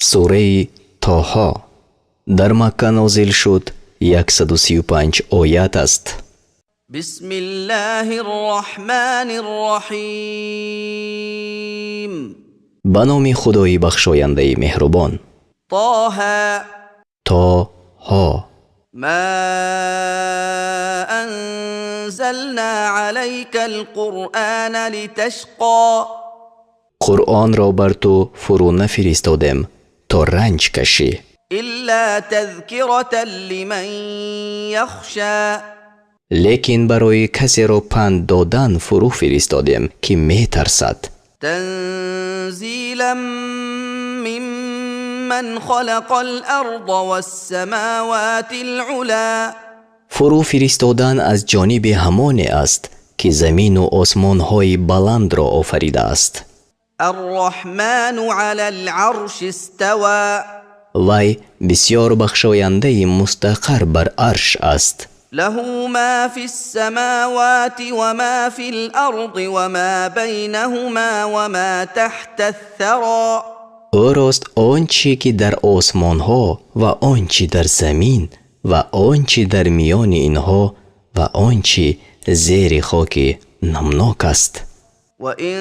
Сураи Тоҳо дар Макка нозил шуд, 135 оят аст. بسم الله الرحمن الرحيم. Ба номи Худои бахшояндаи меҳрубон. طه. Тоҳо. ما أنزلنا عليك القرآن لتشقى. Қуръонро бар ту фурӯ нафиристодем, то ранҷ кашӣ. إلا تذكرة لمن يخشى. Лекин барои касеро панд додан фурӯ фиристодем, ки метарсад. تنزيلا ممن خلق الأرض والسماوات العلى. Фурӯ фиристодан аз ҷониби ҳамоне аст, ки замину осмонҳои баландро офаридааст. الرحمن على العرش استوى. Вай бисёр бахшояндаи мустақар бар арш аст. له ما في السماوات وما في الأرض وما بينهما وما تحت الثرى. Ӯрост он чӣ ки дар осмонҳо ва он чӣ дар замин ва он чӣ дар миёни инҳо ва он чӣ зери хоки намнок аст. وإن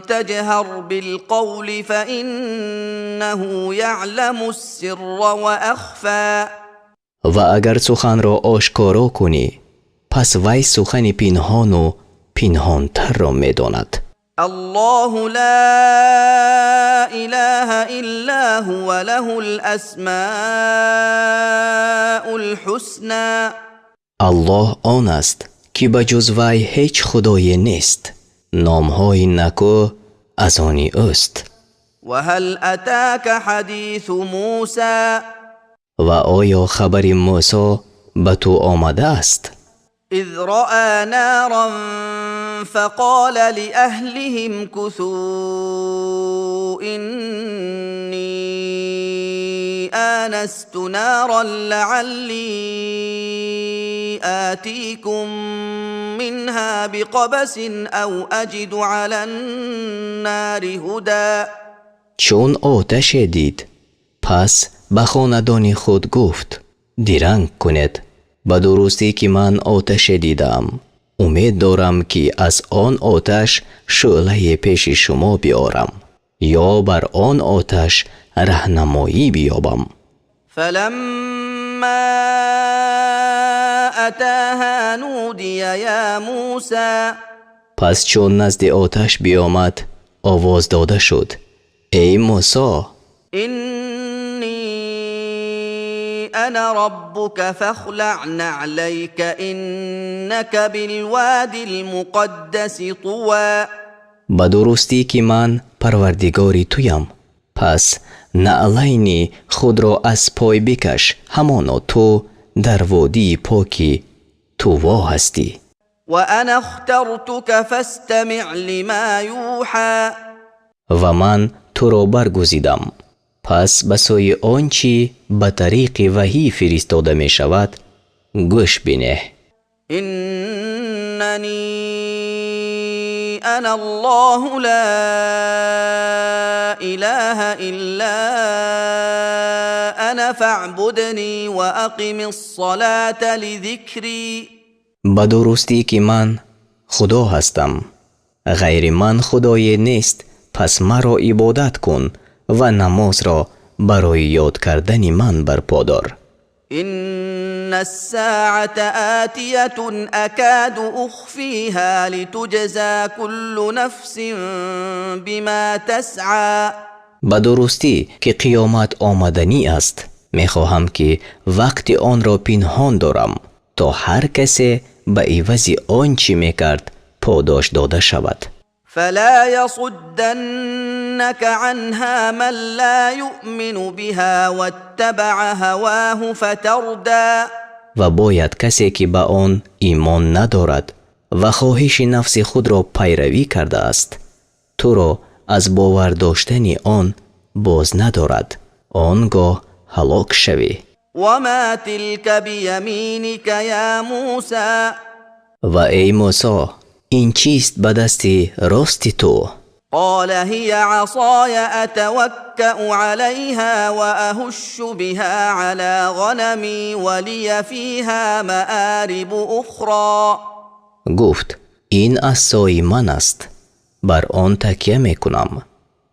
تجهر بالقول فإنه يعلم السر وأخفى. Ва агар суханро ошкоро кунӣ, пас вай сухани пинҳону пинҳонтарро медонад. الله لا إله إلا هو، له الأسماء الحسنى. Аллоҳ он аст, ки ба ҷуз вай ҳеҷ худое нест, номҳои накӯ аз они ӯст. وهل أتاك حديث موسى؟ Ва оё хабари Мӯсо ба ту омадааст? إذ رأى نارا فقال لأهله امكثوا، إني آنست نارا لعلي آتيكم منها بقبس أو أجد على النار هدى. Чун оташе дид, пас ба хонадони худ гуфт: «Диранг кунед, ба дурустӣ ки ман оташе дидаам, умед дорам, ки аз он оташ шӯълае пеши шумо биёрам ё бар он оташ раҳнамоӣ биёбам». فلما أتاها نودي يا موسى. Пас чун назди оташ биомад, овоз дода шуд: «Эй Мӯсо!» إني أنا ربك فاخلع نعليك، إنك بالوادي المقدس طوى. Ба дурустӣ ки ман Парвардигори туям, пас наълайни худро аз пой бикаш, ҳамоно ту дар водии поки Туво ҳастӣ. وأنا اخترتك فاستمع لما يوحى. Ва ман туро баргузидам, пас ба сӯи он чӣ ба тариқи ваҳӣ фиристода мешавад, гӯш бинеҳ. إنني أنا الله، لا إله إلا أنا، فاعبدني وأقم الصلاة لذكري. Ба дурустӣ ки ман Худо ҳастам, ғайри ман худое нест, пас маро ибодат кун ва намозро барои ёд кардани ман барпо дор. إن الساعة آتية، أكاد أخفيها لتجزى كل نفس بما تسعى. Ба дурустӣ ки қиёмат омаданӣ аст, мехоҳам, ки вақти онро пинҳон дорам, то ҳар касе ба ивази он чӣ мекард подош дода шавад. فلا يصدنك عنها من لا يؤمن بها واتبع هواه فتردى. Ва бояд касе, ки ба он имон надорад ва хоҳиши нафси худро пайравӣ кардааст, туро аз бовар доштани он боз надорад, он гоҳ ҳалок шавӣ. وما تلك بيمينك يا موسى؟ Ва эй Мӯсо, ин чист ба дасти рости ту? قال هي عصاي أتوكأ عليها وأهش بها على غنمي ولي فيها مآرب أخرى. گفت این عصای من است، بر آن تکیه میکنم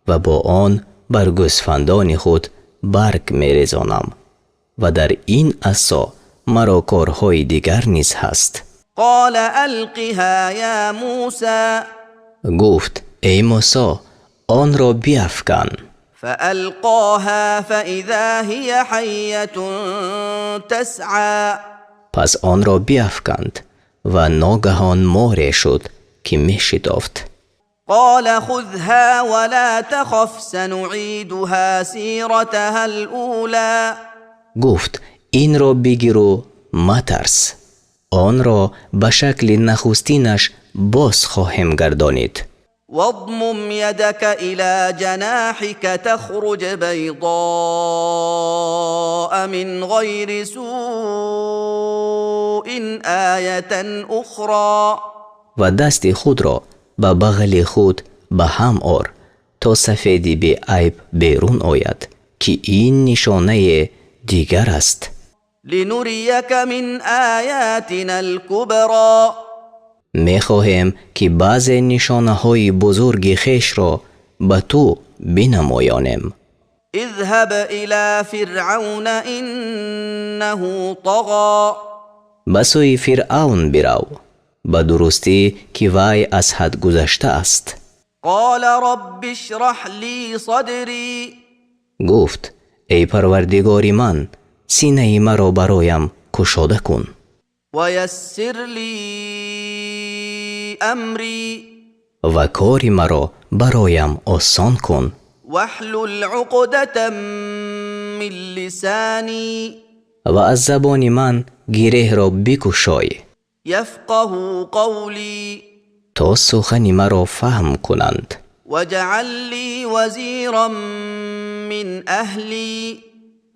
و با آن بر گوسفندان خود برگ میریزانم و در این عصا مرا کارهای دیگر نیز هست. قال ألقها یا موسی. گفت ای موسی آن را بیفکن. فألقاها فإذا هي حية تسعى. پس آن را بیفکند و ناگهان ماری شد که میشتافت. قال خذها ولا تخف سنعيدها سيرتها الأولى. گفت این را بگیر و مترس، آن را به شکل نخستینش باز خواهیم گردانید. واضمم يدك إلى جناحك تخرج بيضاء من غير سوء آية أخرى. و دست خود را به بغل خود به هم آر تا سفیدی بی عیب بیرون آید که این نشانه دیگر است. لنريك من آياتنا الكبرى. میخواهیم که بعض نشانه های بزرگ خویش را به تو بنمایانیم. اذهب إلى فرعون إنه طغى. به سوی فرعون برو، به درستی که وی از حد گذشته است. قال رب اشرح لي صدري. گفت ای پروردگار من، سینه مرا برایم کشاده کن. ويسر لي أمري. و کار مرا برایم آسان کن. واحلل عقدة من لساني. و از زبان من گره را بکشای. يفقهوا قولي. تا سخن مرا فهم کنند. واجعل لي وزيرا من أهلي.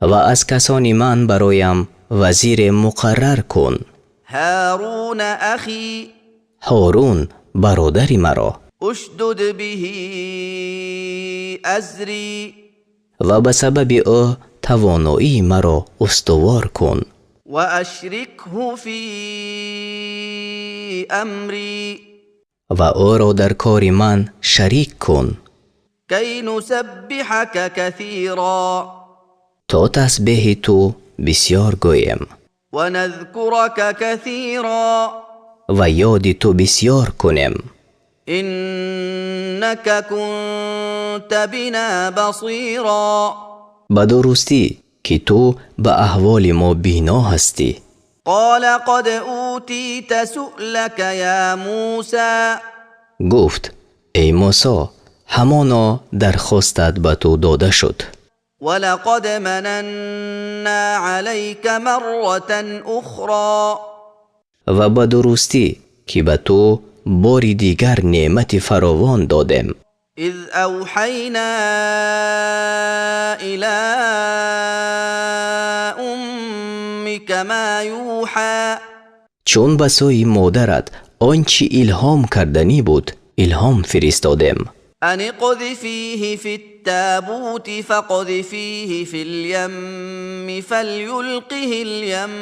و از کسان من برایم وزیر مقرر کن. هارون أخي. هارون برادر مرا. اشدد به أزري. و به سبب او توانایی مرا استوار کن. وأشركه في أمري. و او را در کار من شریک کن. كي نسبحك كثيرا. تا تسبیح تو بسیار گوییم. ونذكرك كثيرا. و یاد تو بسیار کنیم. إنك كنت بنا بصيرا. به درستی که تو به احوال ما بینا هستی. قال قد أوتيت سؤلك يا موسى. گفت ای موسی، همانا درخواستت به تو داده شد. ولقد مننا عليك مرة أخرى. و به درستی که به تو بار دیگر نعمت فراوان دادم. اذ اوحینا الى امك ما یوحى. چون به سوی مادرت آنچه الهام کردنی بود الهام فرستادم. ان اقذفیه فی التابوت فاقذفیه فی الیم فلیلقه الیم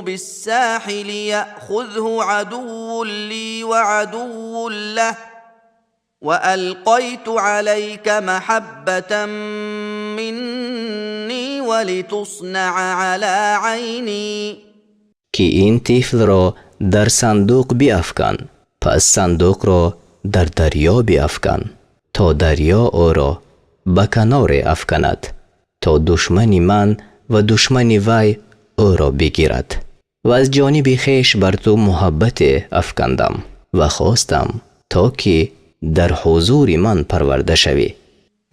بالساحل یأخذه عدو لی وعدو له وألقيت عليك محبة مني ولتصنع على عيني. که این طفل را در صندوق بیافکن، پس صندوق را در دریا بیافکن تا دریا او را به کنار افکند، تا دشمن من و دشمن وی او را بگیرد. و از جانب خویش بر تو محبت افکندم و خواستم تا که در حضور من پرورده شوی.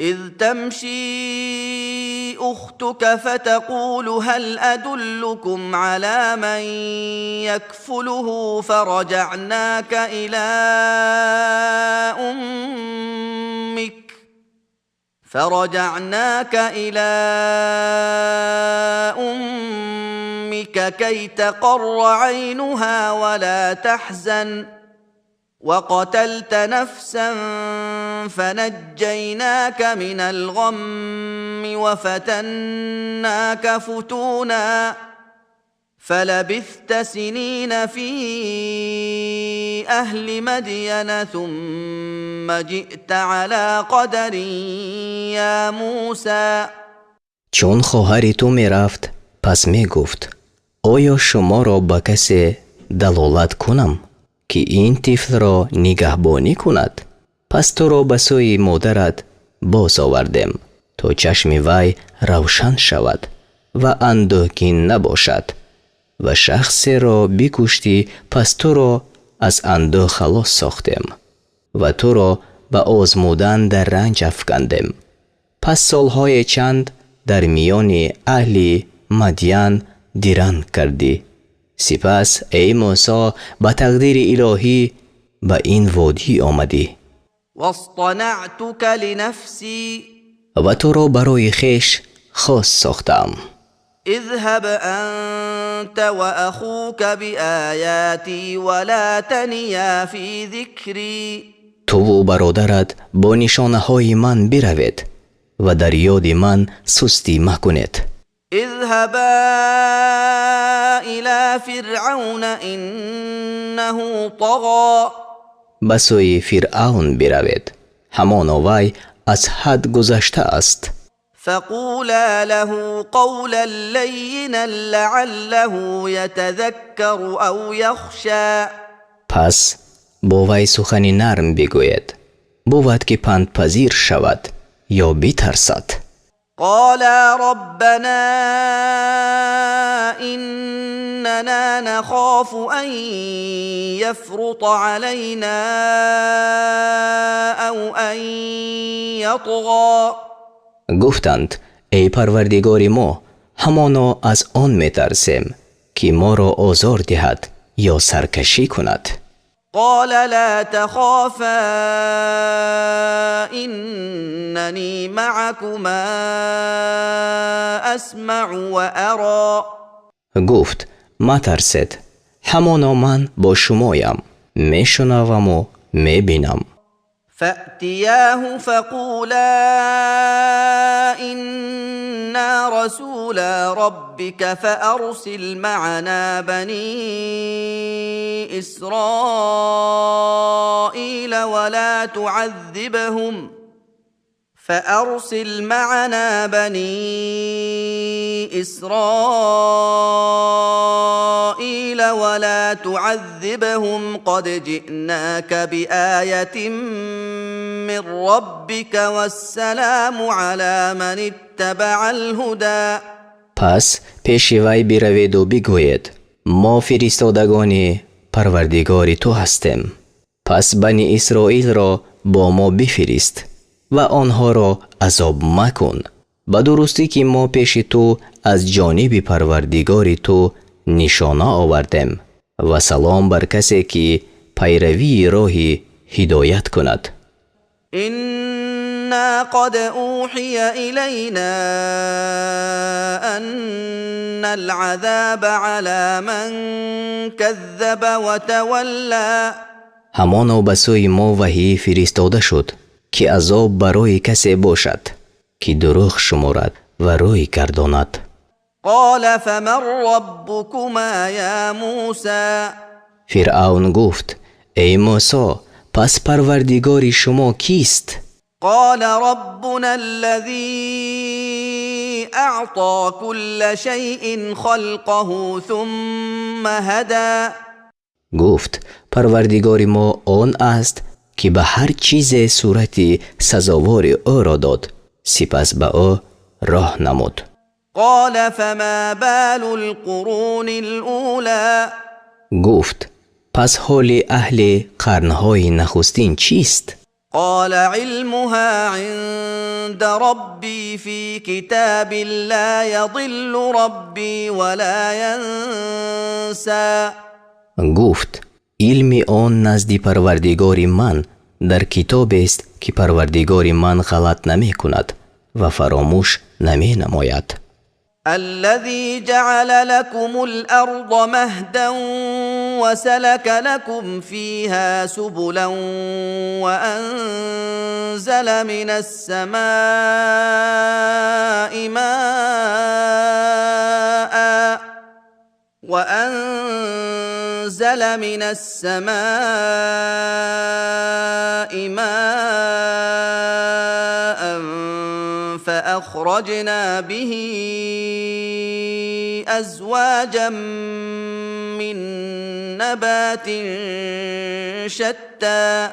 اذ تمشی اختك فتقول هل ادلكم على من يكفله فرجعناك الى امك كي تقر عينها ولا تحزن وقتلت نفسا فنجيناك من الغم وفتناك فتونا فلبثت سنين في أهل مدين ثم جئت على قدر يا موسى. چون خواهر تو میرفت پس میگفت آیا شما را به کسی دلالت کنم که این طفل را نگهبانی کند؟ پس تو را به سوی مادرت باز آوردیم تا چشم وی روشن شود و اندوهگین نباشد و شخصی را بکشتی پس تو را از اندوه خلاص ساختیم و تو را به آزمودن در رنج افکندیم. پس سالهای چند در میان اهل مدین درنگ کردی. سپس ای موسی به تقدیر الهی به این وادی آمدی. واصطنعتك لنفسی و تو را برای خویش خاص ساختم. اذهب انت واخوك بآیاتی ولا تنیا فی ذکری. تو و برادرت با نشانه های من بروید و در یاد من سستی مکنید. اذهبا الى فرعون انه طغى. به سوی فرعون بروید، همانا وی از حد گذشته است. فقولا له قولا لینا لعله یتذکر او یخشی. پس با وی سخن نرم بگوید، بود که پندپذیر شود یا بترسد. قالا ربنا اننا نخاف ان يفرط علينا او ان يطغى. گفتند ای پروردگار ما، همانا از آن میترسیم که ما را آزار دهد یا سرکشی کند. قال لا تخافا اننی معكما اسمع وارى. گفت مترسید، همانا من با شمایم، میشنوم و میبینم. فأتياه فقولا إنا رسولا ربك فأرسل معنا بني إسرائيل ولا تعذبهم فأرسل معنا بني إسرائيل ولا تعذبهم قد جئناك بآية من ربك والسلام على من اتبع الهدى. پس پیش وی بروید و بگویید ما فرستادگان پروردگار تو هستیم، پس بنی اسرائیل را با ما بفرست و آنها را عذاب مکن، به درستی که ما پیش تو از جانب پروردگار تو نشانه آوردیم و سلام بر کسی که پیروی راه هدایت کند. إنا قد أوحي إلينا أن العذاب على من كذب وتولى. همانا به سوی ما وحی فرستاده شد که عذاب برای کسی باشد که دروغ شمارد و روی گرداند. قال فمن ربكما یا موسی. فرعون گفت ای موسی، پس پروردگار شما کیست؟ قال ربنا الذي اعطى كل شيء خلقه ثم هدى. گفت پروردگار ما آن است که به هر چیز صورت سزاوار او را داد، سپس به او راه نمود. قال فما بال القرون الاولى. گفت پس حال اهل قرنهای نخستین چیست؟ قال علمها عند ربي في كتاب لا يضل ربي ولا ينسى. گفت علم آن نزد پروردگار من در کتاب است که پروردگار من غلط نمی کند و فراموش نمی نماید. الذي جعل لكم الارض مهدا وسلك لكم فيها سبلا وأنزل من السماء ماء وأنزل من السماء ماء فأخرجنا به أزواجا من نبات شتى.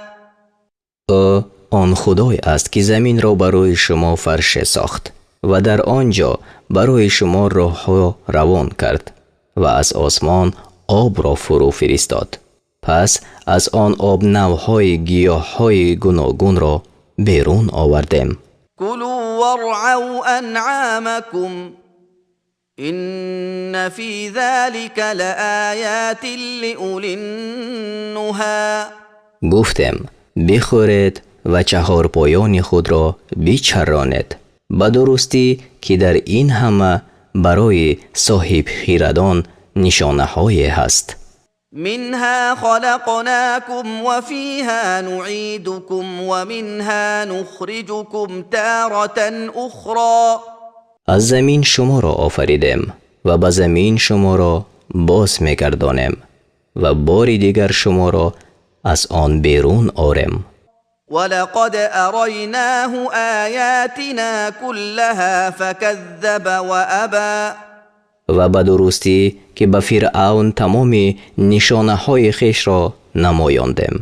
Ӯ он Худое аст, ки заминро барои шумо фарше сохт ва дар он ҷо барои шумо роҳҳо равон кард ва аз осмон обро фурӯ фиристод. Пас аз он об навъҳои гиёҳҳои гуногунро берун овардем. كلوا وارعوا أنعامكم إن في ذلك لآيات لأولي النهى. Гуфтем: бихӯред ва чаҳорпоёни худро бичаронед. Ба дурустӣ, ки дар ин ҳама барои соҳибхирадон нишонаҳое ҳаст. منها خلقناكم وفيها نعيدكم ومنها نخرجكم تارة أخرى. Аз замин шуморо офаридем ва ба замин шуморо боз мегардонем ва бори дигар шуморо аз он берун орем. ولقد أريناه آياتنا كلها فكذب وأبى. Ва ба дурустӣ, ки ба Фиръавн тамоми нишонаҳои хешро намоёндем,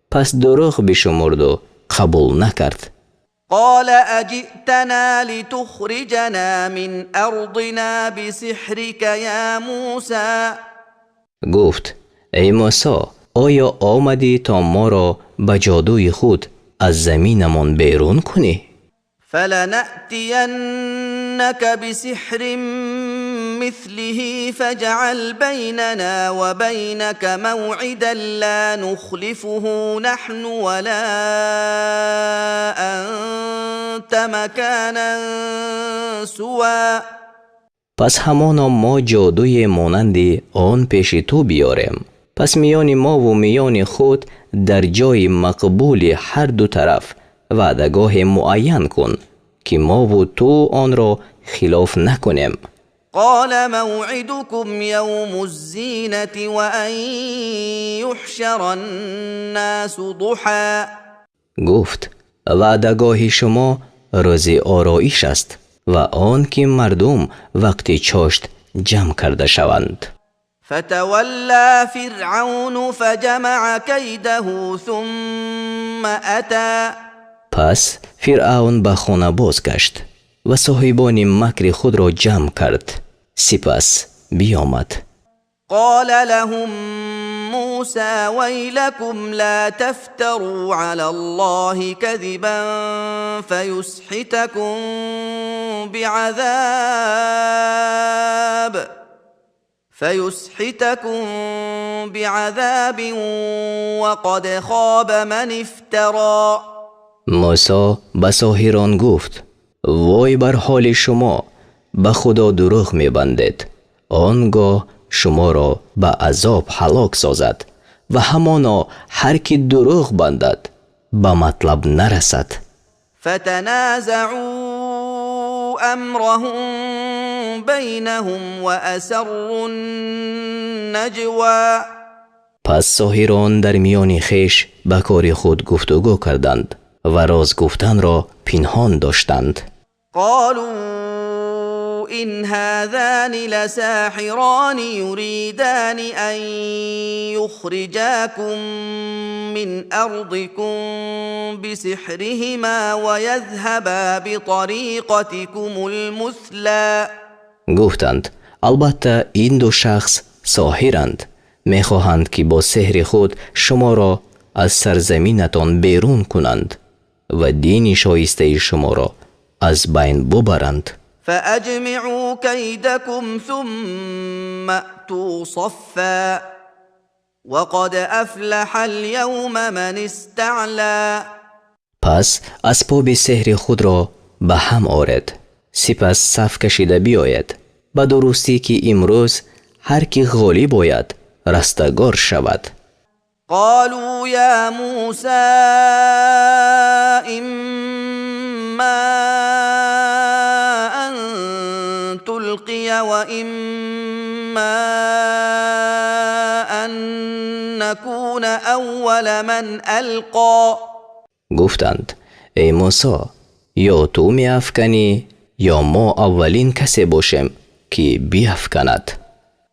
пас дурӯғ бишумурду қабул накард. قال أجئتنا لتخرجنا من أرضنا بسحرك يا موسى؟ Гуфт: эй Мусо, оё омадӣ то моро ба ҷодуи худ аз заминамон берун кунӣ? فلنأتينك بسحر مثله فاجعل بيننا وبينك موعدا لا نخلفه نحن ولا أنت مكانا سوى. Пас ҳамоно мо ҷодуе монанди он пеши ту биёрем. Пас миёни мову миёни худ дар ҷои мақбули ҳар ду тараф ваъдагоҳе муайян кун, ки мову ту онро хилоф накунем. قال موعدكم يوم الزينة وأن يحشر الناس ضحى. Гуфт: ваъдагоҳи шумо рӯзи ороиш аст ва он ки мардум вақти чошт ҷамъ карда шаванд. فتولى فرعون فجمع كيده ثم أتى. Пас Фиръавн ба хона бозгашт ва соҳибони макри худро ҷамъ кард, сипас биёмад. قال لهم موسى ويلكم لا تفتروا على الله كذبا فيسحتكم بعذاب وقد خاب من افترى. Мусо ба соҳирон гуфт: вой бар ҳоли шумо, ба Худо дурӯғ мебандед, он гоҳ шуморо ба азоб ҳалок созад ва ҳамоно ҳар ки дурӯғ бандад, ба матлаб нарасад. فتنازعوا أمرهم بينهم وأسروا النجوى. Пас соҳирон дар миёни хеш ба кори худ гуфтугӯ карданд ва роз гуфтанро пинҳон доштанд. قالوا إن هذان لساحران يريدان أن يخرجاكم من أرضكم بسحرهما ويذهبا بطريقتكم المثلى. Гуфтанд: албатта, ин ду шахс соҳиранд, мехоҳанд, ки бо сеҳри худ шуморо аз сарзаминатон берун кунанд ва дини шоистаи шуморо аз байн бубаранд. فأجمعوا كيدكم ثم أتوا صفا وقد أفلح اليوم من استعلى. Пас асбоби сеҳри худро ба ҳам оред, сипас саф кашида биёед. Ба дурустӣ, ки имрӯз ҳар ки ғолиб ояд, растагор шавад. قالوا يا موسى إما أن تلقي وإما أن نكون أول من ألقى. Гуфтанд: эй Мусо, ё ту меафканӣ, ё мо аввалин касе бошем, ки биафканад.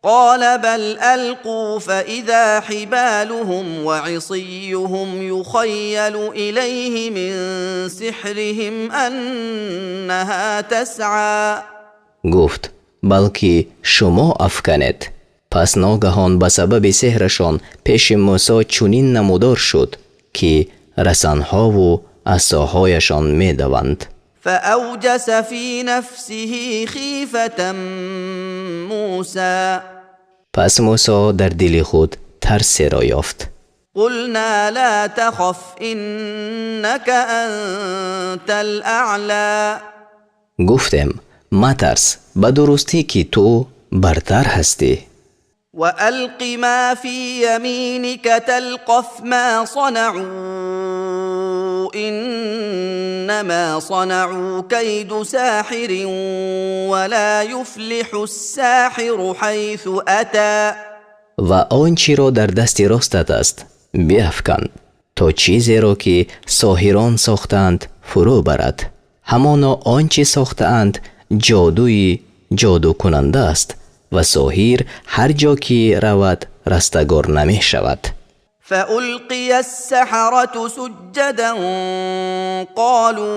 قال بل ألقوا فإذا حبالهم وعصيهم يخيل إليه من سحرهم أنها تسعى. Гуфт: балки шумо афканед. Пас ногаҳон ба сабаби сеҳрашон пеши Мусо чунин намудор шуд, ки расанҳову асоҳояшон медаванд. فأوجس في نفسه خيفة موسى. Пас Мусо дар дили худ тарсеро ёфт. قلنا لا تخف إنك أنت الأعلى. Гуфтем: матарс, ба дурустӣ ки ту бартар ҳастӣ. وألق ما في يمينك تلقف ما صنعوا إنما صنعوا كيد ساحر ولا يفلح الساحر حيث أتى. Ва он чиро дар дасти ростат аст, биафкан, то чизеро ки соҳирон сохтаанд, фурӯ барад. Ҳамоно он чи сохтаанд, ҷодуи ҷодукунанда аст ва соҳир ҳар ҷо ки равад, растагор намешавад. فألقي السحرة سجدا قالوا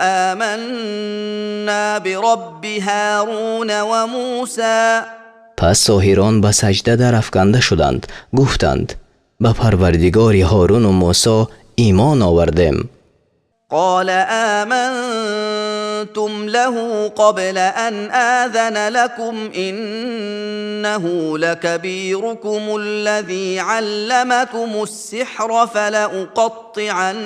آمنا برب هارون وموسى. Пас соҳирон ба саҷда дарафканда шуданд, гуфтанд: ба Парвардигори Ҳоруну Мусо имон овардем. قال آمنتم له قبل أن آذن لكم إنه لكبيركم الذي علمكم السحر فلأقطعن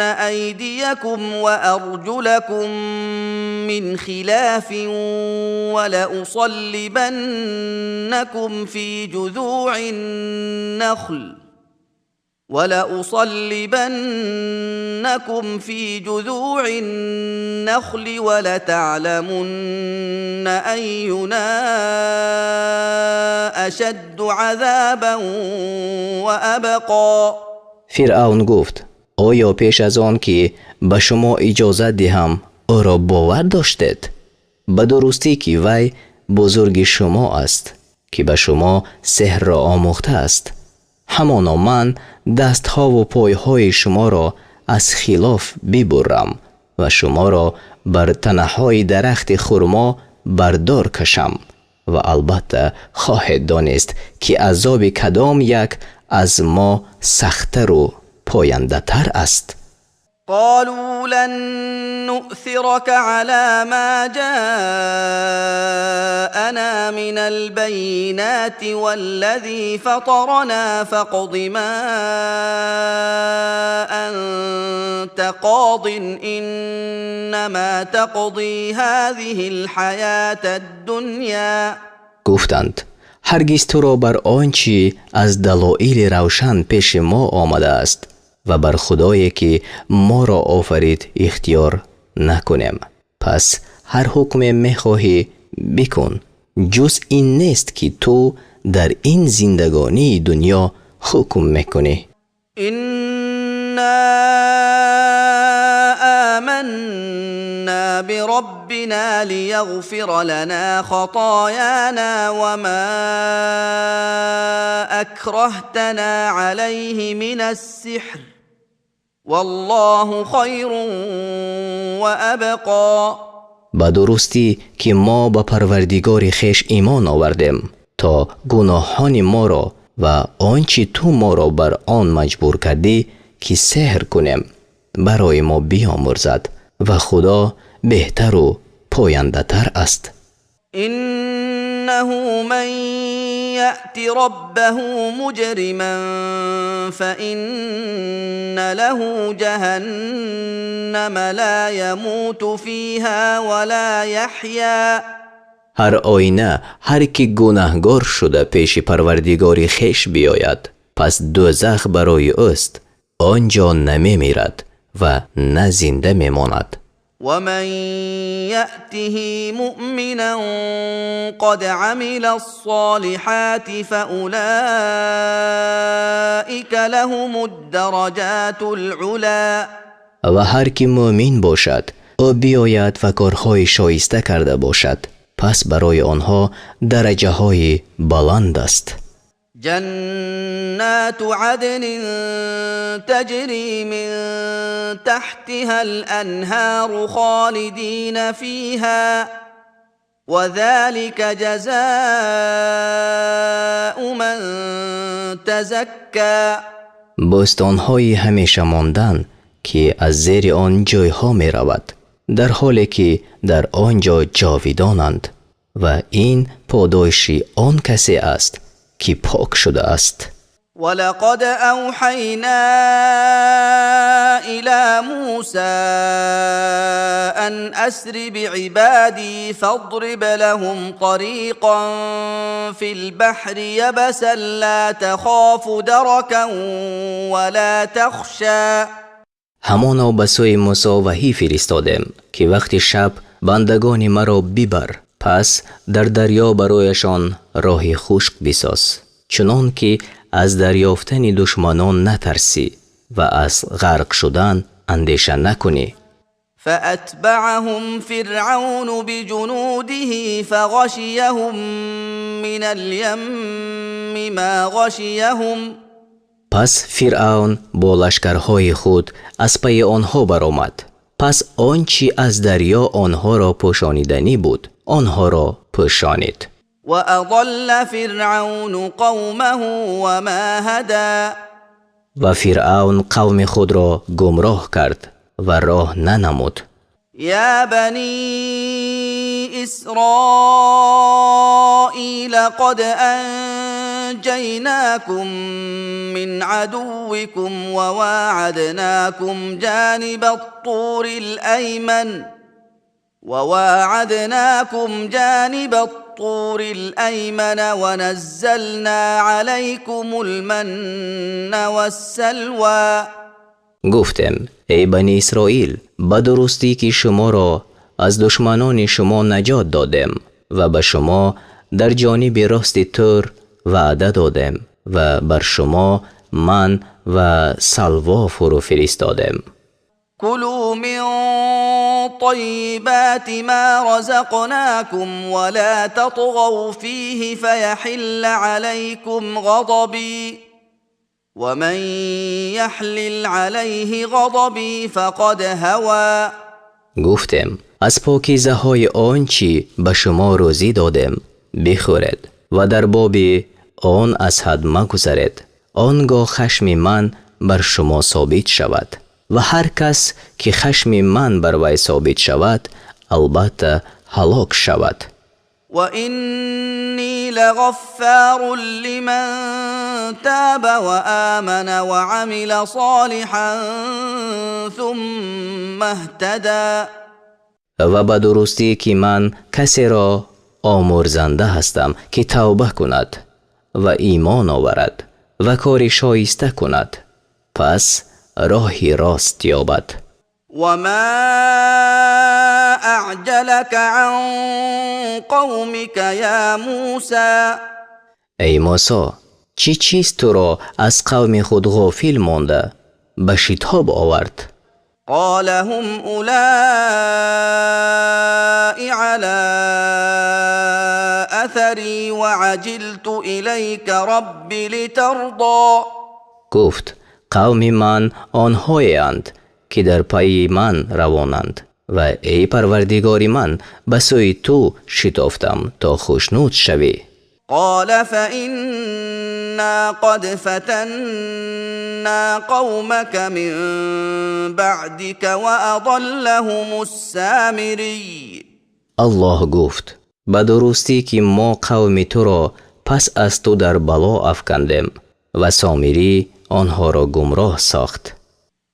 أيديكم وأرجلكم من خلاف ولأصلبنكم في جذوع النخل ولتعلمن أينا أشد عذابا وأبقى. Фиръавн гуфт: оё пеш аз он ки ба шумо иҷозат диҳам, ӯро бовар доштед? Ба дурустӣ ки вай бузурги шумо аст, ки ба шумо сеҳрро омӯхтааст. Ҳамоно ман дастҳову пойҳои шуморо аз хилоф бибурам ва шуморо бар танаҳои дарахти хурмо бардор кашам ва албатта хоҳед донист, ки азоби кадом як аз мо сахттару пояндатар аст. قالوا لن نؤثرك على ما جاءنا من البينات والذي فطرنا فاقض ما أنت قاض إنما تقضي هذه الحياة الدنيا. Гуфтанд: ҳаргиз туро бар он чӣ аз далоили равшан пеши мо омадааст ва бар Худое ки моро офарид, ихтиёр накунем. Пас ҳар ҳукме мехоҳӣ, бикун, ҷуз ин нест, ки ту дар ин зиндагонии дунё ҳукм мекунӣ. إنا آمنا بربنا ليغفر لنا خطايانا وما أكرهتنا عليه من السحر والله خير وأبقى. Ба дурустӣ ки мо ба Парвардигори хеш имон овардем, то гуноҳони моро ва он чӣ ту моро бар он маҷбур кардӣ, ки сеҳр кунем, барои мо биомӯрзад ва Худо беҳтару пояндатар аст. إنه من يأت ربه مجرما فإن له جهنم لا يموت فيها ولا يحيا. Ҳар оина ҳар ки гунаҳгор шуда пеши Парвардигори хеш биёяд, пас дӯзах барои ӯст, он ҷо намемирад ва на зинда мемонад. ومن يأته مؤمنا قد عمل الصالحات فأولئك لهم الدرجات العلى. Ва ҳар ки мӯмин бошад, ӯ биёяд ва корҳои шоиста карда бошад, пас барои онҳо дараҷаҳои баланд аст. جنات عدن تجري من تحتها الأنهار خالدين فيها وذلك جزاء من تزكى. Бӯстонҳои ҳамеша мондан, ки аз зери он ҷойҳо меравад, дар ҳоле ки дар он ҷо ҷовидонанд, ва ин подоши он касе аст, ки пок шудааст. ولقد أوحينا إلى موسى أن أسر بعبادي فاضرب لهم طريقا في البحر يبسا لا تخاف دركا ولا تخشى. Ҳамоно ба сӯи Мусо ваҳӣ фиристодем, ки вақти шаб бандагони маро бибар, пас дар дарё барояшон роҳи хушк бисоз, чунон ки аз дарёфтани душманон натарсӣ ва аз ғарқ шудан андеша накунӣ. فأتبعهم فرعون بجنوده فغشيهم من اليم ما غشيهم. Пас Фиръавн бо лашкарҳои худ аз пайи онҳо баромад, пас он чӣ аз дарё онҳоро пӯшониданӣ буд, онҳоро пӯшонид. وأضل فرعون قومه وما هدى. Ва Фиръавн қавми худро гумроҳ кард ва роҳ нанамуд. يا بني إسرائيل قد أنجيناكم من عدوكم وواعدناكم جانب الطور الأيمن ونزلنا عليكم المن والسلوى. Гуфтем: эй Бани Исроил, ба дурустӣ ки шуморо аз душманони шумо наҷот додем ва ба шумо дар ҷониби рости Тур ваъда додем ва бар шумо ман ва салво фурӯ фиристодем. كلوا من طيبات ما رزقناكم ولا تطغوا فيه فيحل عليكم غضبي ومن يحلل عليه غضبي فقد هوى. Гуфтем: аз покизаҳои он чӣ ба шумо рӯзӣ додем бихӯред ва дар боби он аз ҳад магузаред, он гоҳ хашми ман бар шумо собит шавад, ва ҳар кас ки хашми ман бар вай собит шавад, албатта ҳалок шавад. وإني لغفار لمن تاب وآمن وعمل صالحا ثم اهتدى. Ва ба дурустӣ ки ман касеро омӯрзанда ҳастам, ки тавба кунад ва имон оварад ва кори шоиста кунад, пас роҳи рост ёбад. وما أعجلك عن قومك يا موسى؟ Эй Мусо, чӣ чиз туро аз қавми худ ғофил монда ба шитоб овард? قال هم أولئك على أثري وعجلت إليك رب لترضى. Гуфт: қавми ман онҳоеанд, ки дар пайи ман равонанд, ва эй Парвардигори ман, ба сӯи ту шитофтам, то хушнуд шавӣ. قال فإنا قد فتنا قومك من بعدك وأضلهم السامري. Аллоҳ гуфт: Ба дурустӣ ки мо қавми туро пас аз ту дар бало афкандем ва Сомирӣ онҳоро гумроҳ сохт.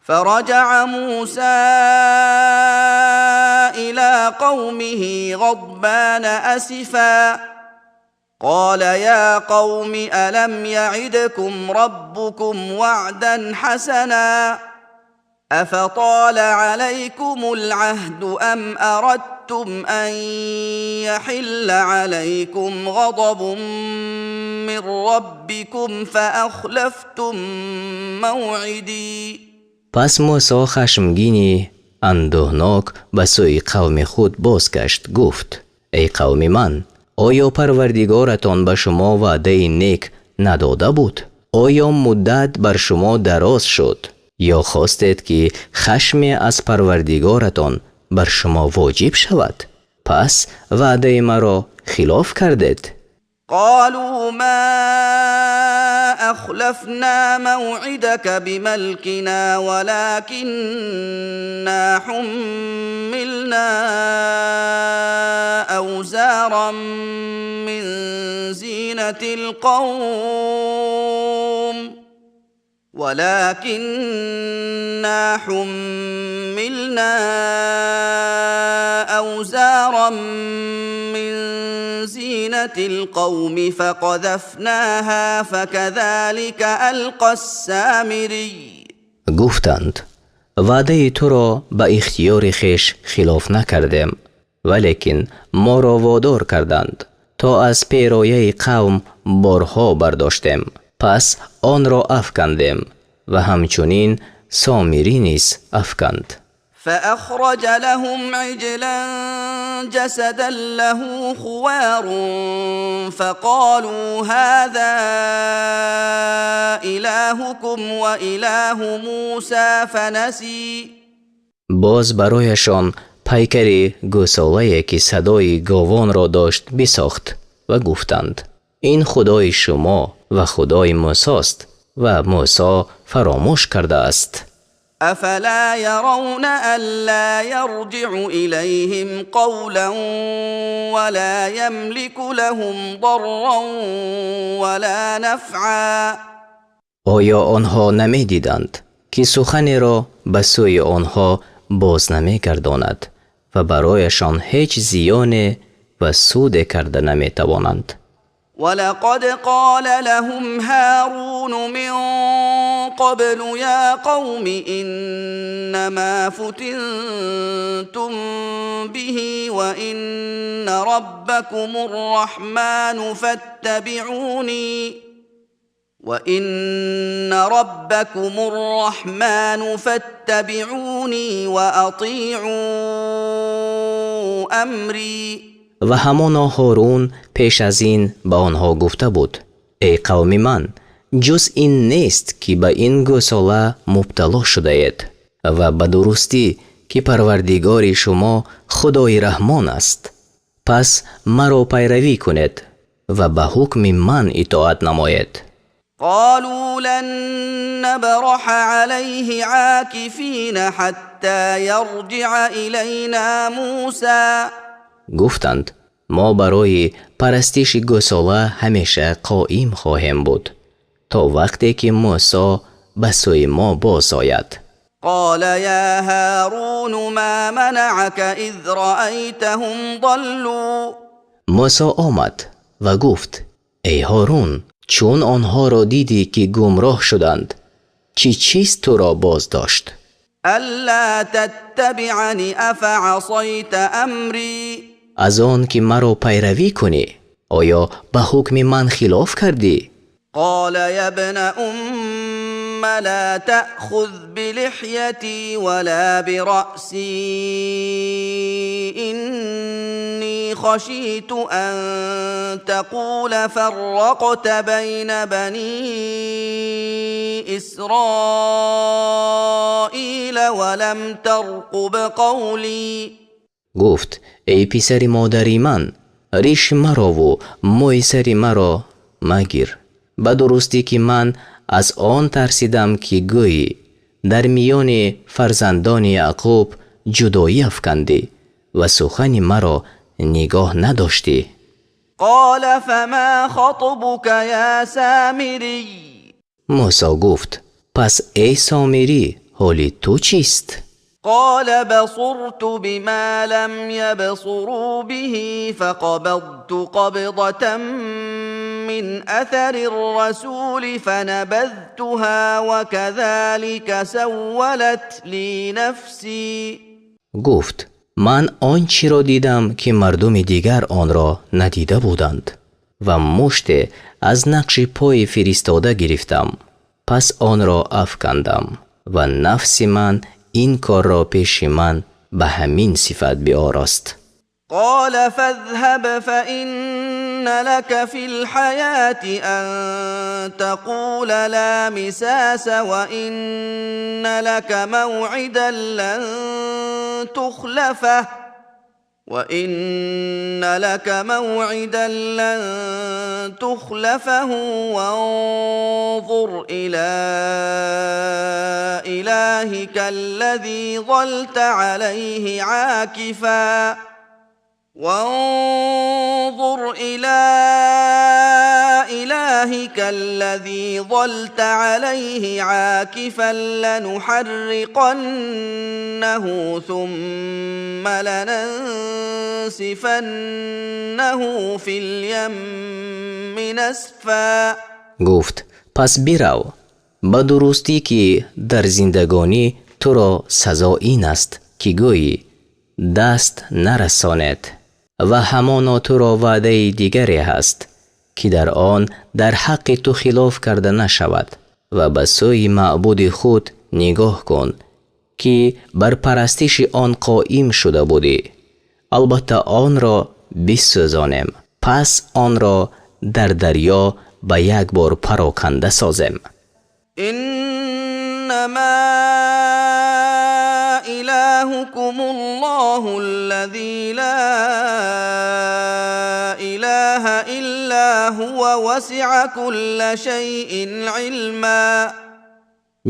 فرجع موسى إلى قومه غضبان أسفا قال يا قوم ألم يعدكم ربكم وعدا حسنا أفطال عليكم العهد أم أردتم أن يحل عليكم غضب من ربكم فأخلفتم موعدي. Пас Мусо хашмгини андӯҳнок ба сӯи қавми худ бозгашт, гуфт: эй қавми ман, оё Парвардигоратон ба шумо ваъдаи нек надода буд? Оё муддат бар шумо дароз шуд ё хостед ки хашме аз Парвардигоратон бар шумо воҷиб шавад? Пас ваъдаи маро хилоф кардед. قالوا ما أخلفنا موعدك بملكنا ولكننا حملنا أوزارا من زينة القوم ولكننا حملنا أوزارا من زينة القوم فقذفناها فكذلك ألقى السامري. Гуфтанд: ваъдаи туро ба ихтиёри хеш хилоф накардем, валекин моро водор карданд, то аз перояи қавм борҳо бардоштем, пас онро афкандем ва ҳамчунин Сомирӣ низ афканд. فأخرج لهم عجلا جسدا له خوار فقالوا هذا إلهكم وإله موسى فنسي. Боз барояшон пайкари гӯсолае ки садои говонро дошт бисохт ва гуфтанд: ин худои шумо ва худои Мусост ва Мусо фаромӯш кардааст. أفلا يرون ألا يرجع إليهم قولا ولا يملك لهم ضرا ولا نفعا. Оё онҳо намедиданд, ки суханеро ба сӯи онҳо боз намегардонад ва барояшон ҳеҷ зиёне ва суде карда наметавонанд? ولقد قال لهم هارون من قبل يا قوم إنما فتنتم به وإن ربكم الرحمن فاتبعوني وإن ربكم الرحمن فاتبعوني وأطيعوا أمري. Ва ҳамоно Ҳорун пеш аз ин ба онҳо гуфта буд: эй қавми ман, ҷуз ин нест ки ба ин гӯсола мубтало шудаед ва ба дурустӣ ки Парвардигори шумо Худои Раҳмон аст. Пас маро пайравӣ кунед ва ба ҳукми ман итоат намоед. قالوا لن نبرح عليه عاكفين حتى يرجع إلينا موسى. Гуфтанд: мо барои парастиши гӯсола ҳамеша қоим хоҳем буд, то вақте ки Мусо ба сӯи мо боз ояд. قال يا هارون ما منعك إذ رأيتهم ضلوا. Мусо омад ва гуфт: эй Ҳорун, чун онҳоро дидӣ ки гумроҳ шуданд, чӣ чиз туро боз дошт? ألا تتبعني أفعصيت أمري. Аз он ки маро пайравӣ кунӣ, оё ба ҳукми ман хилоф кардӣ? قال يا ابن أم لا تأخذ بلحيتي ولا برأسي إني خشيت أن تقول فرقت بين بني إسرائيل ولم ترقب قولي. Гуфт: эй писари модари ман, риши марову мӯи сари маро магир. Ба дурустӣ ки ман аз он тарсидам ки гӯӣ дар миёни фарзандони Яъқуб ҷудоӣ афкандӣ ва сухани маро نگاه نداشتی. قال فما خطبك یا سامری. موسی گفت پس ای سامری حال تو چیست؟ قال بصرت بما لم يبصروا به فقبضت قبضة من اثر الرسول فنبذتها وكذلك سولت لي نفسي. گفت من آنچه را دیدم که مردم دیگر آن را ندیده بودند و مشت از نقش پای فرستاده گرفتم، پس آن را افکندم و نفس من این کار را پیش من به همین صفت بیاراست. قال فاذهب فإن لك في الحياة أن تقول لا مساس وإن لك موعدا لن تخلفه وإن لك موعدا لن تخلفه وانظر إلى إلهك الذي ظلت عليه عاكفا وانظر إلى إلهك الذي ظلت عليه عاكفا لنحرقنه ثم لننسفنه في اليم نسفا. گفت پس برو، به درستی که در زندگانی تو را سزا این است که گویی دست نرساند و همانا تو را وعده دیگری هست که در آن در حق تو خلاف کرده نشود و به سوی معبود خود نگاه کن که بر پرستش آن قائم شده بودی، البته آن را بسوزانیم، پس آن را در دریا به یک بار پراکنده سازیم. انما الهكم الله الذي لا اله الا هو وسع كل شيء علما.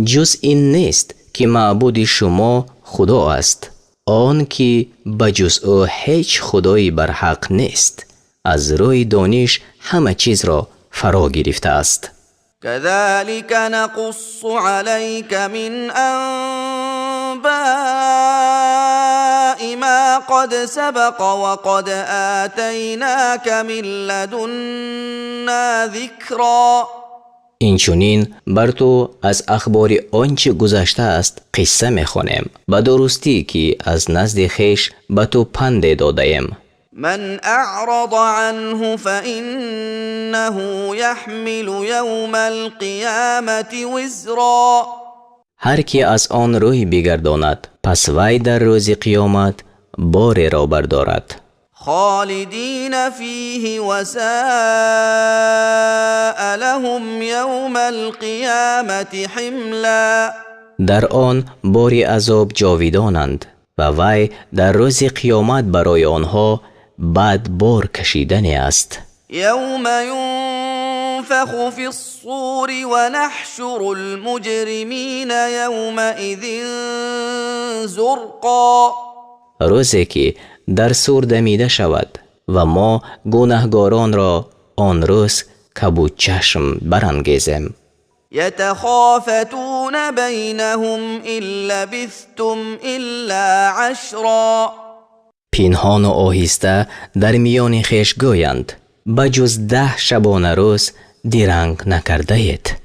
جز این نیست که معبود شما خدا است، آن که بجز او هیچ خدایی بر حق نیست، از روی دانش همه چیز را فرا گرفته است. كذلك نقص عليك من انباء ما قد سبق وقد آتيناك من لدنا ذكرا. اینچنین بر تو از اخبار آنچه گذشته است قصه میخوانیم، به درستی که از نزد خویش به تو پند داده‌ایم. من اعرض عنه فإنه يحمل يوم القيامة وزرا. هر کی از آن روی بگرداند پس وی در روز قیامت باری را بردارد. خالدین فیه وساء لهم یوم القیامة حملا. در آن باری عذاب جاویدانند و وی در روز قیامت برای آنها بد بار کشیدنی است. یوم ينفخ في الصور ونحشر المجرمین یومئذ زرقا. روزی که در صور دمیده شود و ما گناهگاران را آن روز کبود چشم برانگیزیم. یتخافتون بینهم ان لبثتم الا عشرا. پنهان و آهسته در میان خویش گویند بجز 10 شبانه روز درنگ نکرده اید.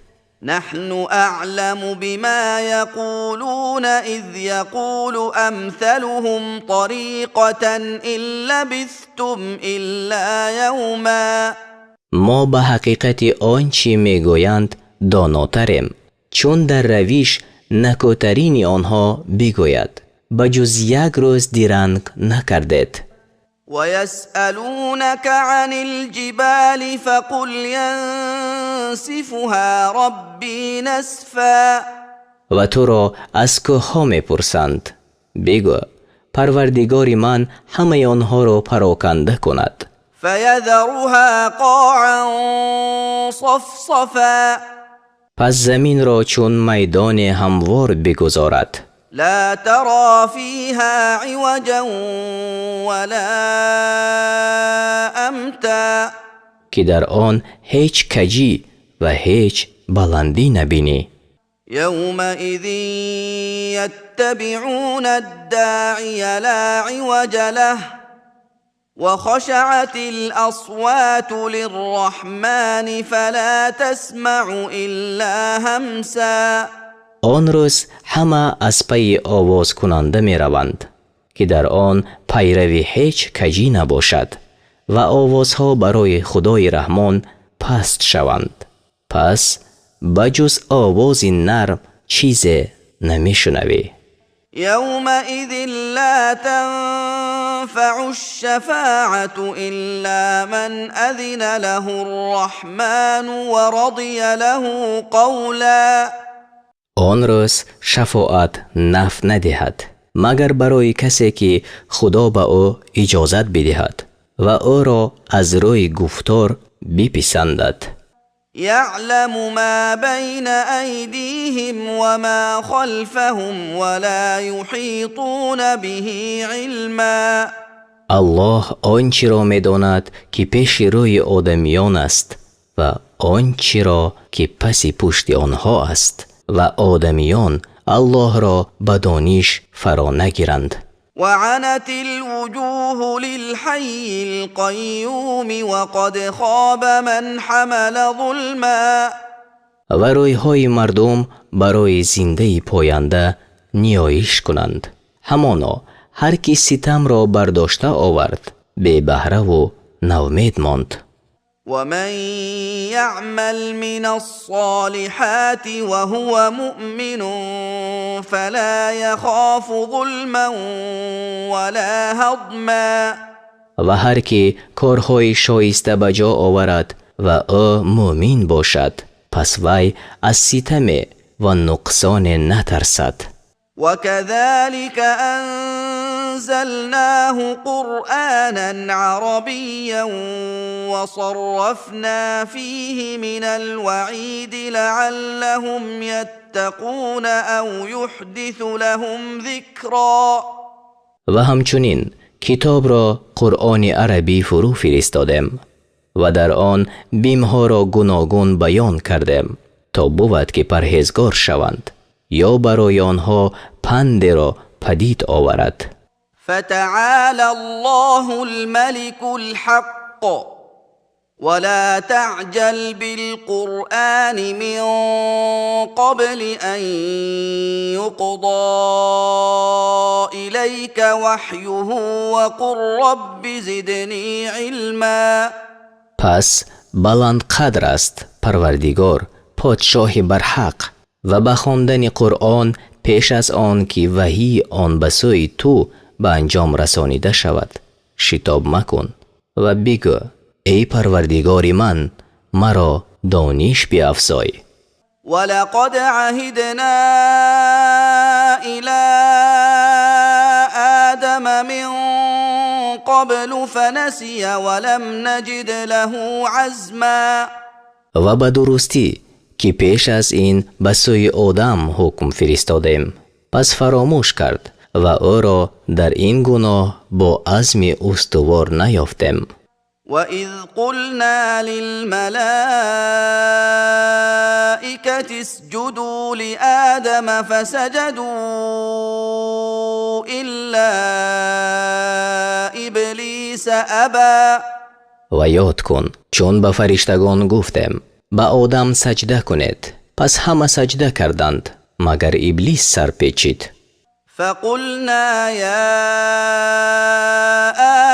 نحن اعلم بما یقولون اذ یقول امثلهم طریقة ان لبثتم الا یوما. ما به حقیقت آنچه میگویند داناتریم، چون در رویش نکوترین آنها بگوید بجز یک روز درنگ نکردید. ويسألونك عن الجبال فقل ينسفها ربي نسفا. و تو را از کوه‌ها میپرسند، بگو پروردگار من همه آنها را پراکنده کند. فیذرها قاعا صفصفا. پس زمین را چون میدان هموار بگذارد. لا ترى فيها عوجا ولا أمتا. Ки дар он ҳеҷ каҷӣ ва ҳеҷ баландӣ набинӣ. يومئذ يتبعون الداعي لا عوج له وخشعت الأصوات للرحمن فلا تسمع إلا همسا. Он рӯз ҳама аз пайи овозкунанда мераванд, ки дар он пайрави ҳеҷ каҷӣ набошад ва овозҳо барои Худои Раҳмон паст шаванд, пас ба ҷуз овози нарм чизе намешунавӣ. يومئذ لا تنفع الشفاعة إلا من أذن له الرحمن ورضي له قولا. Он рӯз шафоат наф надиҳад, магар барои касе ки Худо ба ӯ иҷозат бидиҳад ва ӯро аз рӯи гуфтор биписандад. يعلم ما بين أيديهم وما خلفهم ولا يحيطون به علما. Аллоҳ он чиро медонад, ки пеши рӯи одамиён аст ва он чиро ки паси пушти онҳо аст, ва одамиён Аллоҳро ба дониш фаро нагиранд. وعنت الوجوه للحي القيوم وقد خاب من حمل ظلما. Ва рӯйҳои мардум барои зиндаи поянда ниёиш кунанд. Ҳамоно ҳар ки ситамро бардошта овард, бебаҳраву навмед монд. ومن يعمل من الصالحات وهو مؤمن فلا يخاف ظلما ولا هضما. Ва ҳар ки корҳои шоиста ба ҷо оварад ва ӯ мӯмин бошад, пас вай аз ситаме ва нуқсоне натарсад. وكذلك أنزلناه قرآنا عربيا وصرفنا فيه من الوعيد لعلهم يتقون أو يحدث لهم ذكرا. Ва ҳамчунин китобро Қуръони арабӣ фурӯ фиристодем ва дар он бимҳоро гуногун баён кардем, то бувад ки парҳезгор шаванд ё барои онҳо пандеро падид оварад. فتعالى الله الملك الحق ولا تعجل بالقرآن من قبل أن يقضى إليك وحيه وقل رب زدني علما. Пас баландқадр аст Парвардигор, подшоҳи барҳақ, ва ба хондани Қуръон пеш аз он ки ваҳии он ба сӯи ту ба анҷом расонида шавад, шитоб макун ва бигӯ: эй Парвардигори ман, маро дониш биафзой. ولقد عهدنا إلى آدم من قبل فنسي ولم نجد له عزما. Ва ба дурустӣ ки пеш аз ин ба сӯи Одам ҳукм фиристодем, пас фаромӯш кард ва ӯро дар ин гуноҳ бо азми устувор наёфтем. وإذ قلنا للملائكة اسجدوا لآدم فسجدوا إلا إبليس أبى. Ва ёд кун, чун ба фариштагон гуфтем: ба Одам саҷда кунед, пас ҳама саҷда карданд, магар Иблис сарпечид. فقلنا يا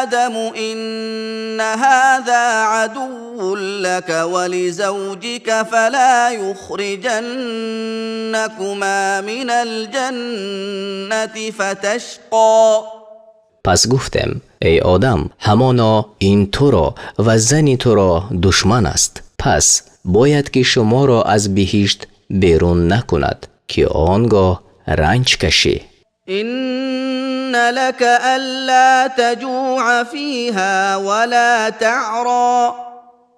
آدم إن هذا عدو لك ولزوجك فلا يخرجنكما من الجنة فتشقى. Пас гуфтем: эй Одам, ҳамоно ин туро ва зани туро душман аст, пас бояд ки шуморо аз биҳишт берун накунад, ки он гоҳ ранҷ кашӣ. إن لك ألا تجوع فيها ولا تعرى.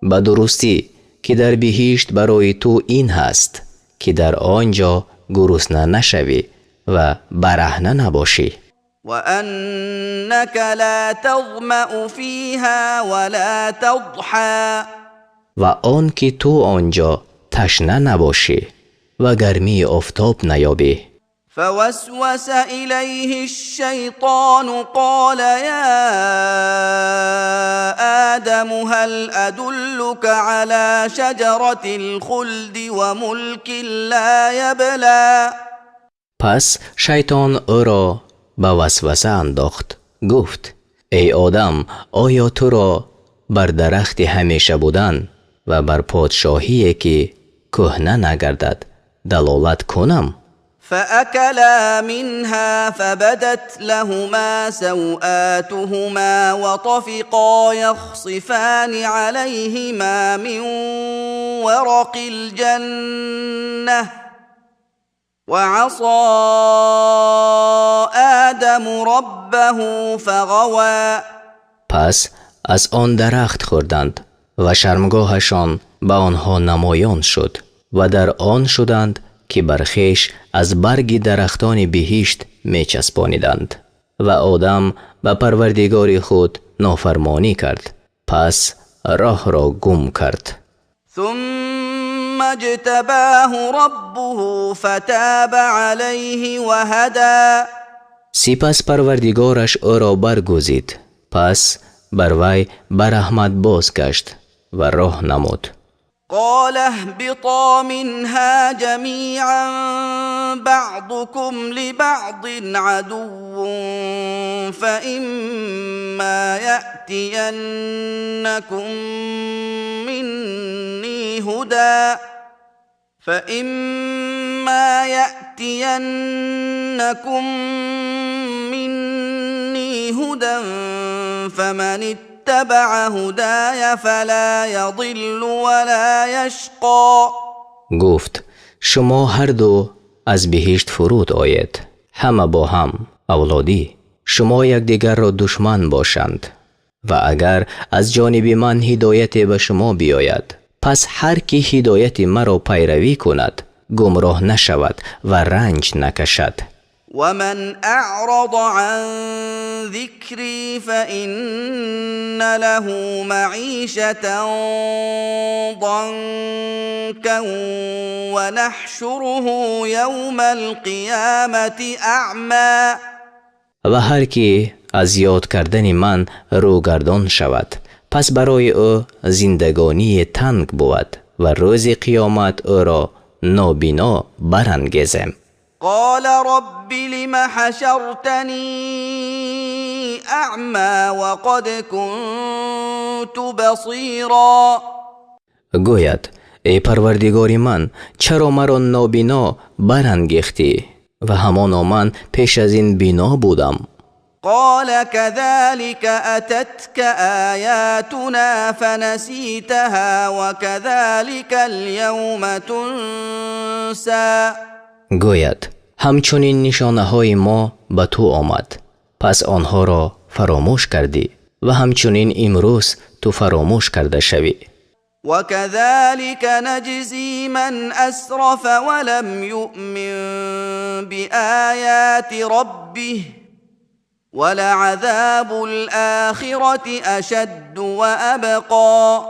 Ба дурустӣ ки дар биҳишт барои ту ин ҳаст, ки дар он ҷо гурусна нашавӣ و برهنه نباشی. وأنك لا تظمأ فيها ولا تضحى. و آن که تو آنجا تشنه نباشی و گرمی آفتاب نیابی. فوسوس إليه الشيطان قال يا آدم هل أدلك على شجرة الخلد وملك لا يبلى. پس شیطان او را به وسوسه انداخت، گفت ای آدم، آیا تو را بر درخت همیشه بودن و بر پادشاهی که کهنه نگردد دلالت کنم؟ فأكلا منها فبدت لهما سوآتهما وطفقا يخصفان عليهما من ورق الجنة وعصى آدم ربه فغوى. پس از آن درخت خوردند و شرمگاهشان به آنها نمایان شد و در آن شدند که بر خویش از برگ درختان بهشت میچسبانیدند. و آدم به پروردگار خود نافرمانی کرد، پس راه را گم کرد. ثم اجتباه ربه فتاب علیه وهدی. سپس پروردگارش او را برگزید، پس بر وی به رحمت بازگشت و راه نمود. قال اهبطا منها جميعا بعضكم لبعض عدو فإما يأتينكم مني هدى فإما يأتينكم مني هدى فمن اتبع هداي فلا يضل ولا يشقى. گفت شما هر دو از بهشت فرود آید، همه با هم اولادی، شما یکدیگر را دشمن باشند و اگر از جانب من هدایت به شما بیاید، پس هر کی هدایت مرا پیروی کند گمراه نشود و رنج نکشد. ومن اعرض عن ذكري فإن له معيشة ضنكا ونحشره يوم القيامة اعمى. و هر کی از یاد کردن من روگردان شود، پس برای او زندگانی تنگ بود و روز قیامت او را نابینا برانگیزم. قال رب لم حشرتني اعمى وقد كنت بصيرا. گوید ای پروردگار من، چرا مرا نابینا برانگیختی و همانا من پیش از این بینا بودم؟ قال كذلك اتتك آياتنا فنسيتها وكذلك اليوم تنسى. گوید همچنین نشانه های ما به تو آمد، پس آنها را فراموش کردی و همچنین امروز تو فراموش کرده شوی. وكذلك نجزي من اسرف ولم يؤمن بآيات ربه ولعذاب الآخرة اشد وابقى.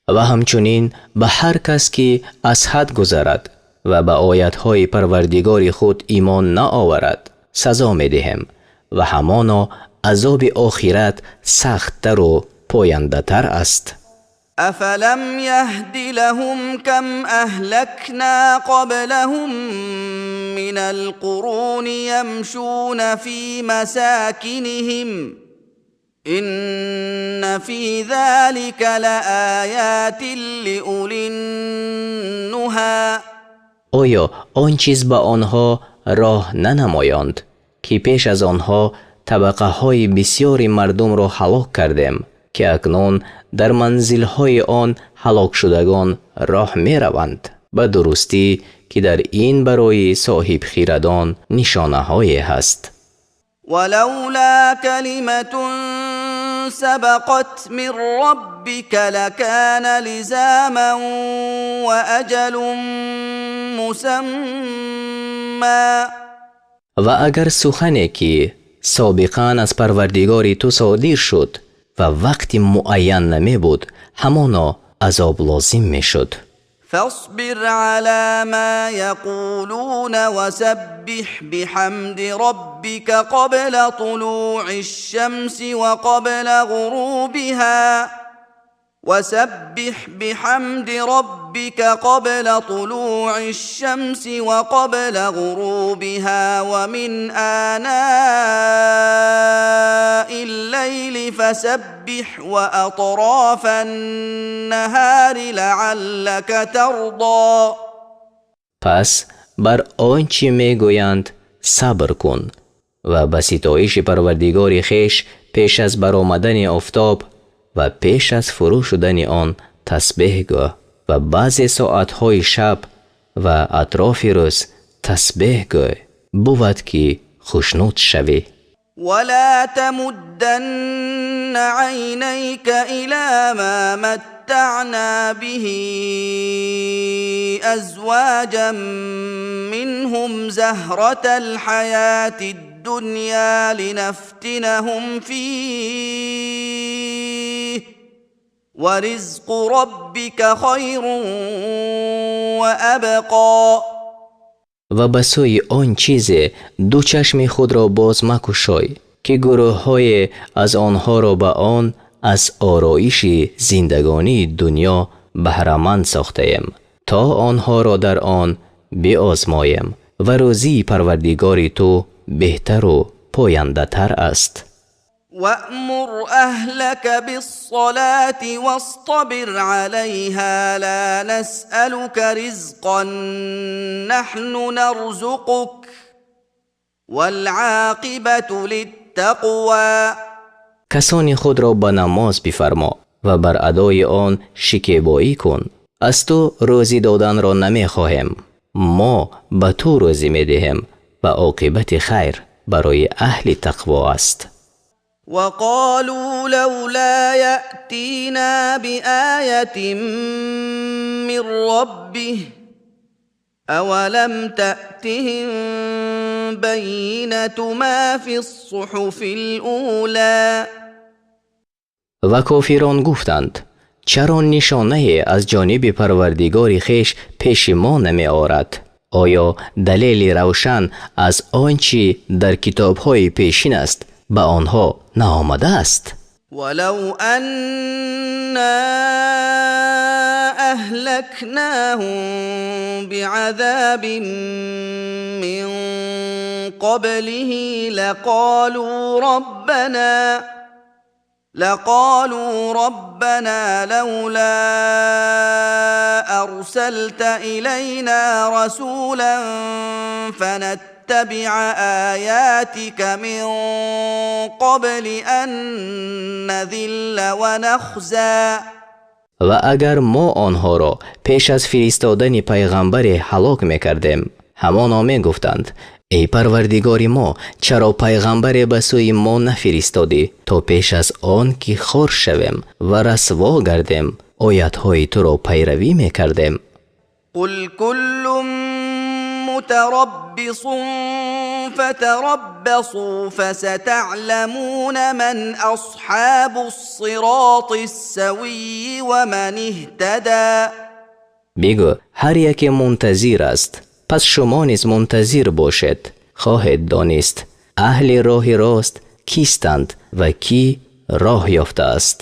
و همچنین به هر کس که از حد گذرد و به آیت‌های پروردگار خود ایمان نآورد سزا می‌دهیم و همانا عذاب آخرت سخت‌تر و پاینده‌تر است. افلم یهد لهم کم اهلکنا قبلهم من القرون یمشون فی مساکنهم ان فی ذلك لآیات لأولی النهی. آیا آن چیز به آنها راه ننمایاند که پیش از آنها طبقه های بسیاری مردم را هلاک کردیم که اکنون در منزل های آن هلاک شدگان راه می روند؟ به درستی که در این برای صاحب خیردان نشانه های هست. ولولا کلمة سبقت من ربك لكان لزاما وأجل مسمى. Ва агар сухане ки собиқан аз Парвардигори ту содир шуд ва вақти муайян намебуд, ҳамоно азоб лозим мешуд. فاصبر على ما يقولون وسبح بحمد ربك قبل طلوع الشمس وقبل غروبها، وسبح بحمد ربك قبل طلوع الشمس وقبل غروبها، ومن آناء الليل فسبح وأطراف النهار لعلك ترضى. Пас бар он чӣ мегӯянд сабр кун ва ба ситоиши Парвардигори хеш пеш аз баромадани офтоб ва пеш аз фурӯ шудани он тасбеҳ гӯ ва баъзе соатҳои шаб ва атрофи рӯз тасбеҳ гӯй, бувад ки хушнуд шавӣ. ولا تمدن عينيك إلى ما متعنا به أزواجا منهم زهرة الحياة الدنيا لنفتنهم فيه، ورزق ربك خير وأبقى. Ва ба сӯи он чизе ду чашми худро боз макушой, ки гурӯҳҳое аз онҳоро ба он аз ороиши зиндагонии дунё баҳраманд сохтаем, то онҳоро дар он биозмоем, ва рӯзии Парвардигори ту беҳтару пояндатар аст. وأمر أهلك بالصلاة واصطبر عليها، لا نسألك رزقا، نحن نرزقك، والعاقبة للتقوى. Касони худро ба намоз бифармо ва бар адои он шикебоӣ кун. Аз ту рӯзӣ доданро намехоҳем, мо ба ту рӯзӣ медиҳем ва оқибати хайр барои аҳли тақво аст. وقالوا لولا يأتينا بآية من ربه، أولم تأتهم بينة ما في الصحف الأولى. Ва кофирон гуфтанд: чаро нишонае аз ҷониби Парвардигори хеш пеши мо намеорад? Оё далели равшан аз он чӣ дар китобҳои пешин аст ба онҳо наомадааст? ولو أنا أهلكناهم بعذاب من قبله لقالوا ربنا لولا أرسلت إلينا رسولا فنتبع آياتك من قبل أن نذل ونخزى. Ва агар мо онҳоро пеш аз фиристодани пайғамбаре ҳалок мекардем, ҳамоно мегуфтанд: эй Парвардигори мо, чаро пайғамбаре ба сӯи мо нафиристодӣ, то пеш аз он ки хор шавем ва расво гардем, оятҳои туро пайравӣ мекардем? قل كل متربص فتربصوا، فستعلمون من أصحاب الصراط السوي ومن اهتدى. Бигӯ: ҳар яке мунтазир аст, пас шумо низ мунтазир бошед. Хоҳед донист, аҳли роҳи рост кистанд ва кӣ роҳ ёфтааст.